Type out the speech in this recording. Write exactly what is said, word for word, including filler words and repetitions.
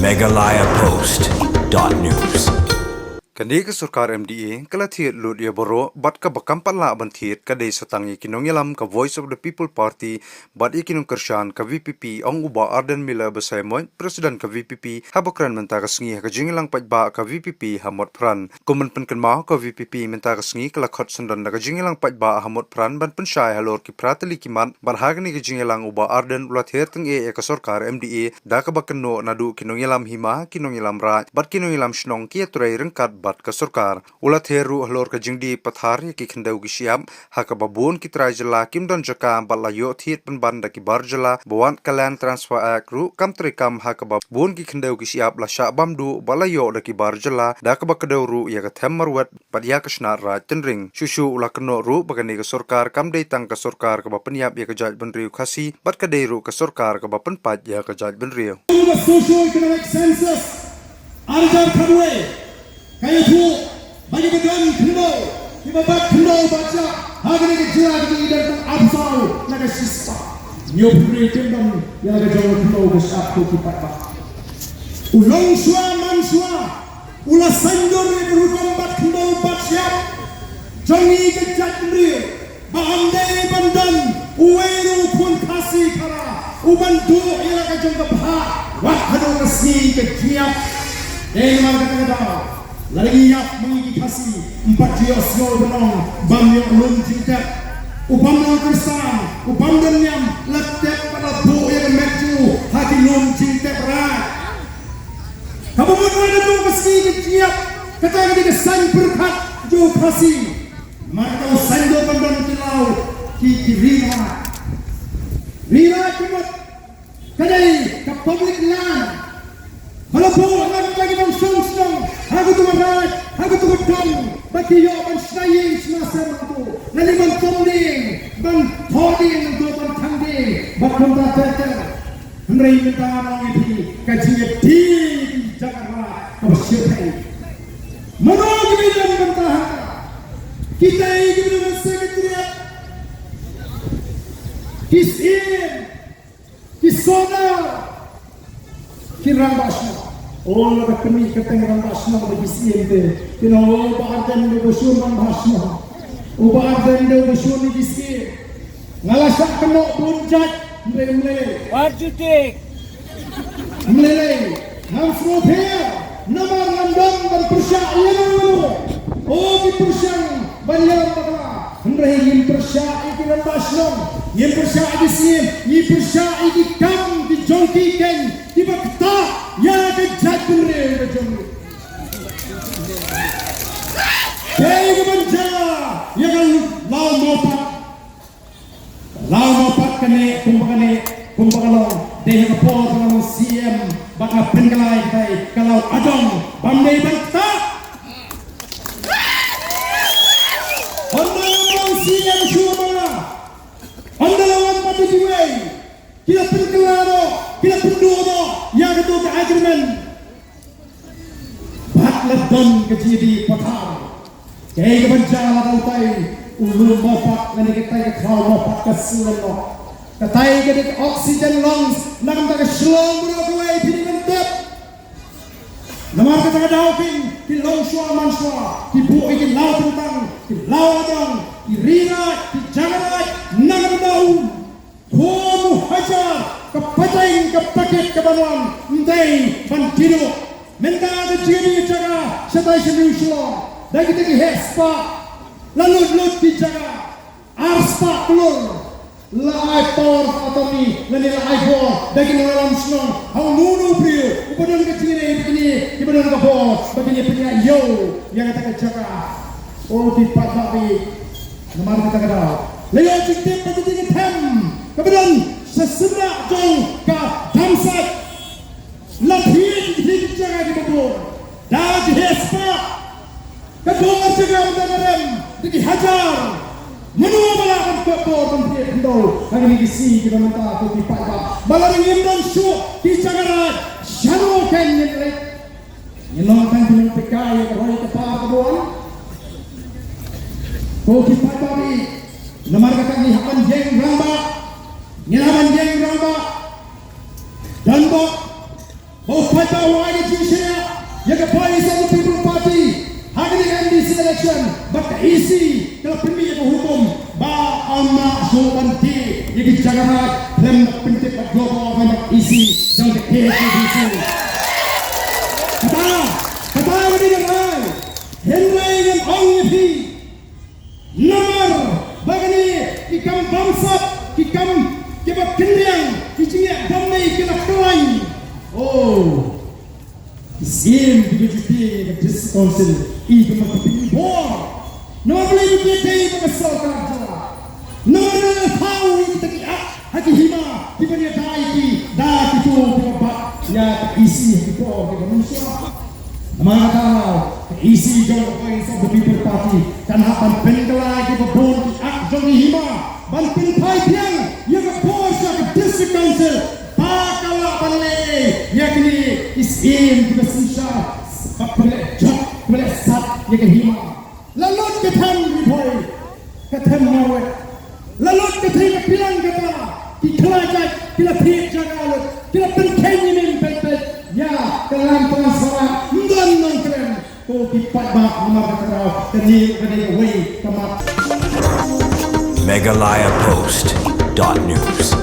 Meghalaya Post dot news. Kane ka sorkar M D A ka la thied lut ïa baroh bad kaba kam pat lah ban thied ka dei sa tang ïa ki nongïalam ka Voice of the People Party bad ïa ki nongkyrshan ka V P P, ong u Bah Ardent Miller Basaiawmoit, President ka V P P, haba kren mynta ka sngi ha ka jingïalang paidbah ka V P P ha Motphran. Kum ban pynkynmaw, ka V P P mynta ka sngi ka la khot syndon da ka jingïalang paidbah ha Motphran ban pynshai halor ki phra tylli ki mat, bad ha kane ka jingïalang u Bah Ardent u la ther tyngeh ïa ka sorkar M D A da kaba kynnoh naduh ki nongïalam hima, ki nongïalam raid bad ki nongïalam shnong ki ïatrei ryngkat bad ka sorkar. U la ther ruh halor ka jingdie pathar ïa ki khyndew ki shyiap, ha kaba bun ki trai jylla kim don jaka bad la ïoh thied pynban da ki bar jylla, ba wat ka Land Transfer Act ruh kam treikam, ha kaba bun ki khyndew ki shyiap la shah bam duh bad la ïoh da ki bar jylla, da kaba kdew ruh ïa ka them marwet bad ïa ka shnat raid tynring. Shuh shuh u la kynnoh ruh ba kane ka sorkar kam dei tang ka sorkar kaba pynïap ïa ka jaitbynriew Khasi, bad ka dei ruh ka sorkar kaba pynpait ïa ka jaitbynriew. Ka socio-economic census ar hajar khatwei ka ïathuh ba kiba don khyndew, kiba bat khyndew bat shyiap ha kane ka jylla ka dei tang arphew saw na ka shispah. Hynñiewphew hynriew kim don ïa la ka jong ka khyndew ka shyiap, ko ki paidbah. U longshuwa manshuwa u la saiñdur ïa ka rukom bat khyndew bat shyiap jong ngi ka jaitbynriew, ba ym dei ban don uwei ruh u khun Khasi Khara u ban duh ïa la ka jong ka bhah wat haduh ka sngi ka jingïap. Dei namar kata ka daw lada ngi ïap ma ngi ki Khasi, ym pat ju ïohsngew ban ong bym ïoh lum jingtep. U bym long kyrsan, u bym don niam la tep bad la buh ïa ka met jong u ha ki lum jingtep raid. Kaba mut ruh naduh ka sngi ka jingïap, kata ka dei ka saiñ pyrkhat jong u Khasi. Namar kata u saiñdur ban don ki law, ki, ki ri raid. Ri raid ka mut ka dei ka public land ba la buh na ka bynta ki nongshong shnong ha katu ka raid, ha katu ka dong, ba ki ïoh ban shna ïing shna sem hangtu, lane ban tom dieng, ban thoh dieng hangtu, ban khang dieng bad kumta ter ter. Hynrei mynta nga ong ïa phi, ka jingïadie ïa ki jaka raid kaba shyrkhei. Mano kiba ïadon bynta hangta? Kitai kiba don ha Secretariat, ki syiem, ki sordar, ki rangbah shnong. O, lada kynnoh kyrteng rangbah shnong bad ki syiem te, kin ong, o, Bah Ardent dei uba shun rangbah shnong, o, Bah Ardent dei uba shun ïa ki syiem. Nga la shah kynnoh bun jait, hynrei ym lei lei. Wat ju tik. Ym lei lei. Ngam sngewthuh namar ngam don ban pyrshah ïa uno uno. O ki pyrshang ban ïalam bakla, hynrei ngim pyrshah ïa ki rangbah shnong, ngim pyrshah ïa ki syiem, ngi pyrshah ïa ki kam ki jong ki keiñ kiba ktah ïa ka jaitbynriew ka jong ngi. Kaei kaban jia ïa ka law Mawpat? Law Mawpat kane, kumba kane, kumba ka long, dei ha ka por ba nga long C M bad nga pynkylla ïa katai ka law Adong, bym dei ban ktah. Ynda nga long C M shuh ma nga, ynda la wan pat kiwei, ki la pynkylla noh, ki la pynduh noh ïa kato ka agreement. Bad la don ka jingïadie pathar. Kaei kaban jia lada utai u lum Mawpat lane katai ka khlaw Mawpat ka sngewlem noh? Katai ka dei ka oxygen lungs na ka bynta ka shnong baroh kawei, phi dei ban tip. Namar kata ka daw kin, ki longshuwa manshuwa ki buh ïa ki law tyngtang, ki law Adong, ki ri raid, ki jaka raid na ka bynta u Khun u hajar ka pateng ka paket kaban wan, ym dei ban kiew. Mynta ka jingïadie jaka shatai sha New Shillong da kita ki heh spah, la lut lut ki jaka, ar spah klur la ai power of attorney lane la ai bor da ki nongïalam shnong ha uno uno u briew uba don ka jingïadei bad kine kiba don ka bor ba kin ïa pynïaid ïew ïa kata ka jaka. O ki paidbah, namar kata ka daw la ïoh jingtip ba ka jingthem kaba don sha syrah jong ka Dam Sait la thied ki jaka kiba bun da ki heh spah. Ka bor jaka mynta ka rem da ki hajar. Mano ba lah ban kwah bor ban thied khyndew ha kine ki sngi kiba mynta, ko ki paidbah? Ba lada ngim don shuh ki jaka raid, shano kein ngin leit? Ngin long tang ki nongpeitkai ïa ka roi ka par kaba wan, ko ki paidbah. Namar kata ngi hap ban ïeng rangbah, ngi hap ban ïeng rangbah. Don bok, Ba u paidbah u ai ïa ka jingshaniah ïa ka Voice of the People Party ha kane ka M D C election, bad ka E C ka la pynmih ïa ka hukum ba ym lah shuh ban die ïa ki jaka raid khlem da pyntip bad jubor bad E C jong ka K H A D C. Kata, kata ka dei ka rai. Hynrei ngan ong ïa phi, namar ba kine ki kam bamsap, ki kam kiba kynriang, ki jingeh bymdei ki la khlaiñ. Oh, ki syiem kiba ju die ïa ka District Council, i ka ma ka pynbor. Namar balei ba ki dei ba ka sorkar jylla, namar ba la thaw ïa kita ki ak ha ki hima kiban ïada ïa ki da kito kiba bat ïa ka E C ha ki por kiba mynshuwa. Namar kata ka E C jong ka Voice of the People Party kan hap ban pynkylla ïa kiba bun ki ak jong ki hima ban pynphai biang ïa ka bor sha ka District Council ba ka lah ban leh ïa kine ki syiem kiba synshar bad kiba leh jot kiba leh sat ïa ka hima. La lut ka thaiñ Ri Bhoi, ka thaiñ Marwet. La lut ka thaiñ ka Pilang kata, ki khlajait ki la thied jaka lut, ki la pynkheiñ ïa mim peit peit ïa ka line transfer, ym don nongkren. Ko ki paidbah, namar kata ka dei kawei ka mat. Meghalaya Post dot news.